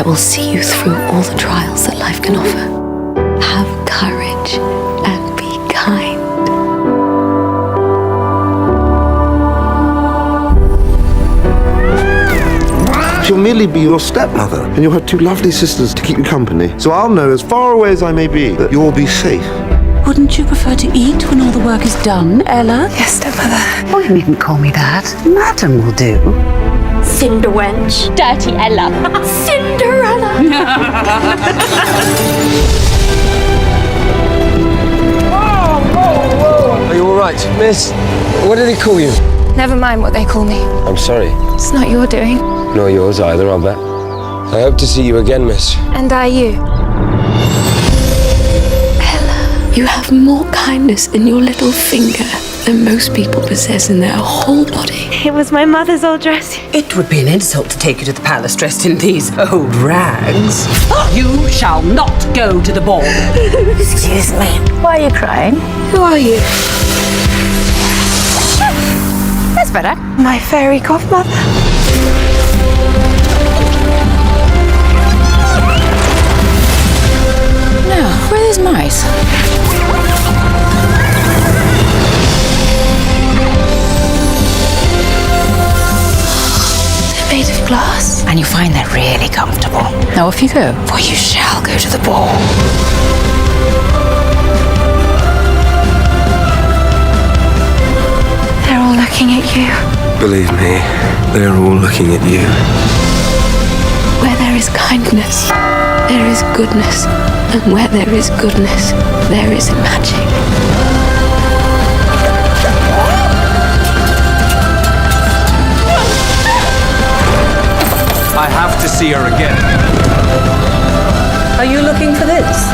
That will see you through all the trials that life can offer. Have courage and be kind. She'll merely be your stepmother, and you'll have two lovely sisters to keep you company. So I'll know, as far away as I may be, that you'll be safe. Wouldn't you prefer to eat when all the work is done, Ella? Yes, stepmother. Oh, you needn't call me that. Madam will do. Cinderwench. Dirty Ella. Cinderella. Are you all right, miss? What do they call you? Never mind what they call me. I'm sorry. It's not your doing. Nor yours either, I'll bet. I hope to see you again, miss. And I you. Ella, you have more kindness in your little finger than most people possess in their whole body. It was my mother's old dress. It would be an insult to take you to the palace dressed in these old rags. You shall not go to the ball. Excuse me. Why are you crying? Who are you? That's better. My fairy godmother. Now, where are those mice? They're made of glass. And you'll find they're really comfortable. Now off you go, for you shall go to the ball. They're all looking at you. Believe me, they're all looking at you. Where there is kindness, there is goodness. And where there is goodness, there is magic. I have to see her again. Are you looking for this?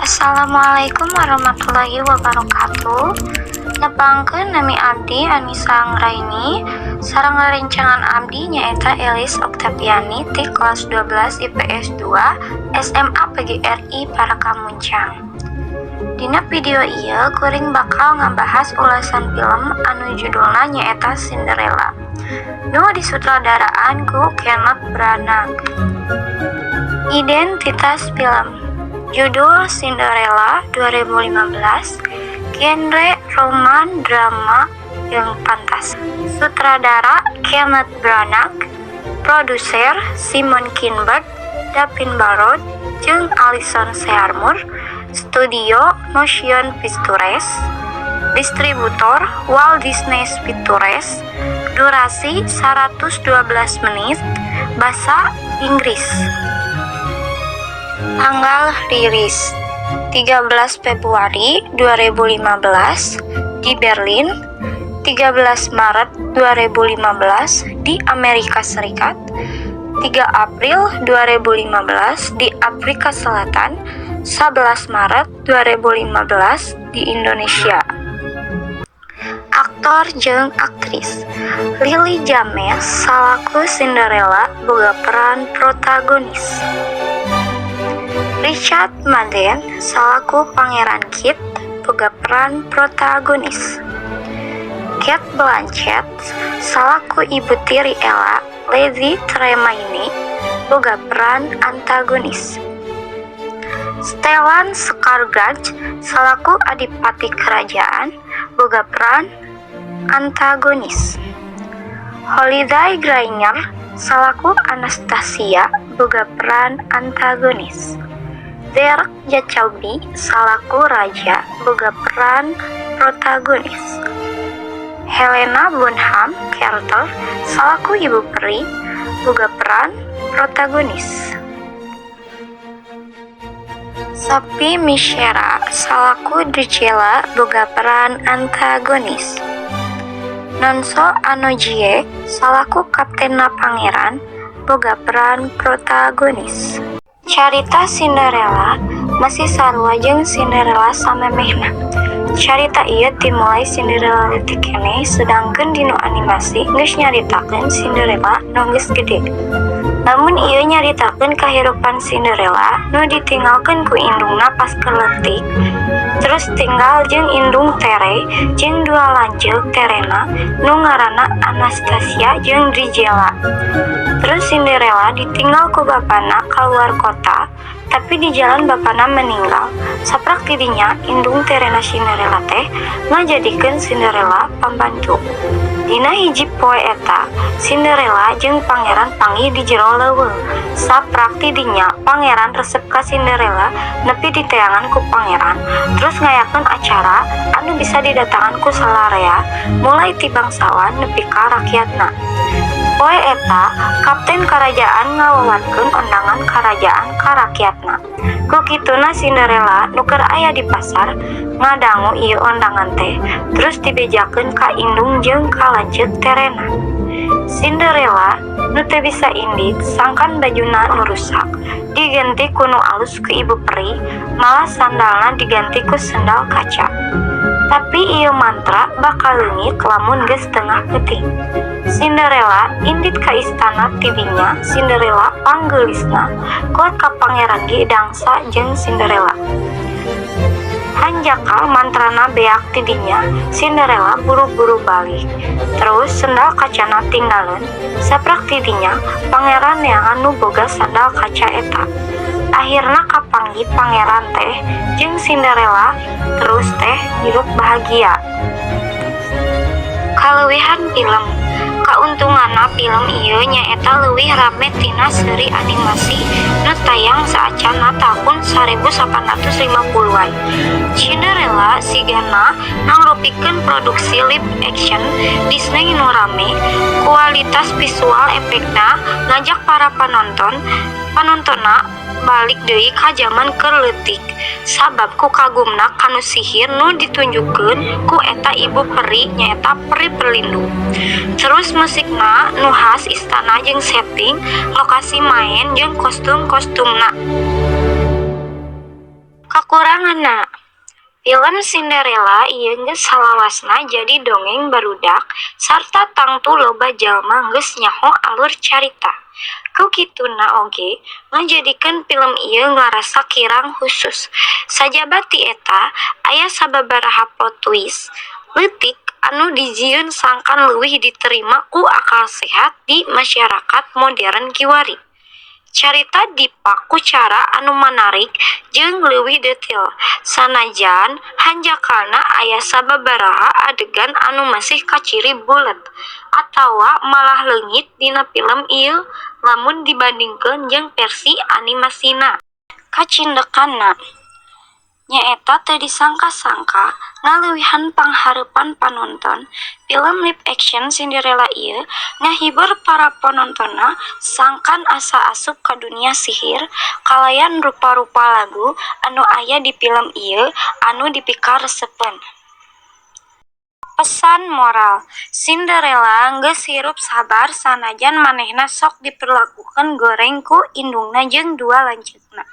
Assalamualaikum warahmatullahi wabarakatuh. Nepangkeun, nami abdi Anissa Anggraini sareng rerencangan abdi nyaeta Elis Oktaviani ti kelas 12 IPS 2 SMA PGRI Parakanmuncang. Dina video ieu kuring bakal ngabahas ulasan film anu judulna nyaeta Cinderella nu disutradaraan ku Kenneth Branagh. Identitas film. Judul Cinderella 2015. Genre roman, drama yang fantasi. Sutradara Kenneth Branagh. Produser Simon Kinberg, Davin Barrow, jeung Alison Seymour. Studio Motion Pictures. Distributor Walt Disney Pictures. Durasi 112 menit. Bahasa Inggris. Tanggal rilis 13 Februari 2015 di Berlin, 13 Maret 2015 di Amerika Serikat, 3 April 2015 di Afrika Selatan, 11 Maret 2015 di Indonesia. Aktor jeung aktris. Lily James salaku Cinderella boga peran protagonis. Richard Madden salaku Pangeran Kit boga peran protagonis. Cate Blanchett salaku ibu tiri Ella, Lady Tremaine, boga peran antagonis. Stellan Skarsgård salaku adipati kerajaan boga peran antagonis. Holliday Grainger salaku Anastasia boga peran antagonis. Derek Jacobi salaku raja boga peran protagonis. Helena Bonham Carter salaku ibu peri boga peran protagonis. Sophie Mishera salaku Drusilla boga peran antagonis. Nonso Anozie salaku Kaptenna Pangeran boga peran protagonis. Carita Cinderella Masih sarua jeung Cinderella samemehna. Carita ieu dimulai Cinderella leutik keneh, sedangkeun dinu animasi geus nyaritakeun Cinderella nu geus gede. Lamun ieu nyaritakeun kahirupan Cinderella nu ditinggalkeun ku indungna pas keur leutik, terus tinggal jeung indung tere jeung dua lanceuk terena nu ngaranna Anastasia jeung Drizella. Terus Cinderella ditinggal ku bapana kaluar kota, tapi di jalan bapana meninggal. Saprak tidinya indung terena Cinderella teh ngajadikeun Cinderella pambantu. Dina hiji poe eta, Cinderella jeung pangeran panggih di jero leuweung. Saprak tidinya pangeran resep ka Cinderella nepi diteangan ku pangeran, terus ngayakeun acara anu bisa didatangan ku salarea, mulai ti bangsawan nepi ka rakyatna. Poe eta, kapten karajaan ngawawarkeun ondangan karajaan ka rakyatna. Ku kituna Cinderella nu keur aya di pasar ngadangu ieu ondangan teh, terus dibejakeun ka indung jeung ka lanceuk terena. Cinderella nu teu bisa indit sangkan bajuna nu rusak digenti ku nu alus ku ibu peri, malah sandalna diganti ku sendal kaca. Tapi ieu mantra bakal leungit lamun geus tengah peuting. Cinderella indit ka istana. Tidinya Cinderella panggeulisna, kuat ka pangeran ge dangsa jeung Cinderella. Hanjakal mantrana beak. Tidinya Cinderella buru-buru balik, terus sendal kacana tinggaleun. Saprak tidinya pangeran neangan nu boga sandal kaca eta. Akhirna kapanggih pangeran teh jeung Cinderella, terus teh hirup bahagia. Kaleuwihan film. Kauntunganna film ieu nyaeta leuwih rame tina seri animasi nu tayang saacanna tahun 1850-an. Cinderella sigana mangrupikeun produksi live action Disney nu rame, kualitas visual efekna ngajak para panontonna balik deui ka jaman keur leutik sabab ku kagumna kana sihir nu ditunjukkeun ku eta ibu peri, nyaeta Peri Pelindung. Terus musikna nu khas istana jeung setting lokasi maen jeung kostum-kostumna. Kakuranganna, film Cinderella ieu geus salawasna jadi dongeng barudak sarta tangtu loba jalma geus nyaho alur carita. Ku kituna oge ngajadikeun film ieu ngarasa kirang husus. Sajaba ti eta, aya sababaraha plot twist leutik anu dijieun sangkan leuwih diterima ku akal sehat di masyarakat modern kiwari. Carita dipak ku cara anu manarik jeung leuwih detail, sanajan hanjakalna aya sababaraha adegan anu masih kaciri bulet atawa malah leungit dina film ieu lamun dibandingkeun jeung versi animasina. Kacindekanna nyaeta teu disangka-sangka ngaleuwihan panghareupan panonton, film live action Cinderella ieu ngahibur para panontonna sangkan asa asup ka dunia sihir kalayan rupa-rupa lagu anu aya di film ieu anu dipikaresepeun. Pesan moral, Cinderella geus hirup sabar sanajan manehna sok diperlakukeun goreng ku indungna jeung dua lanceukna.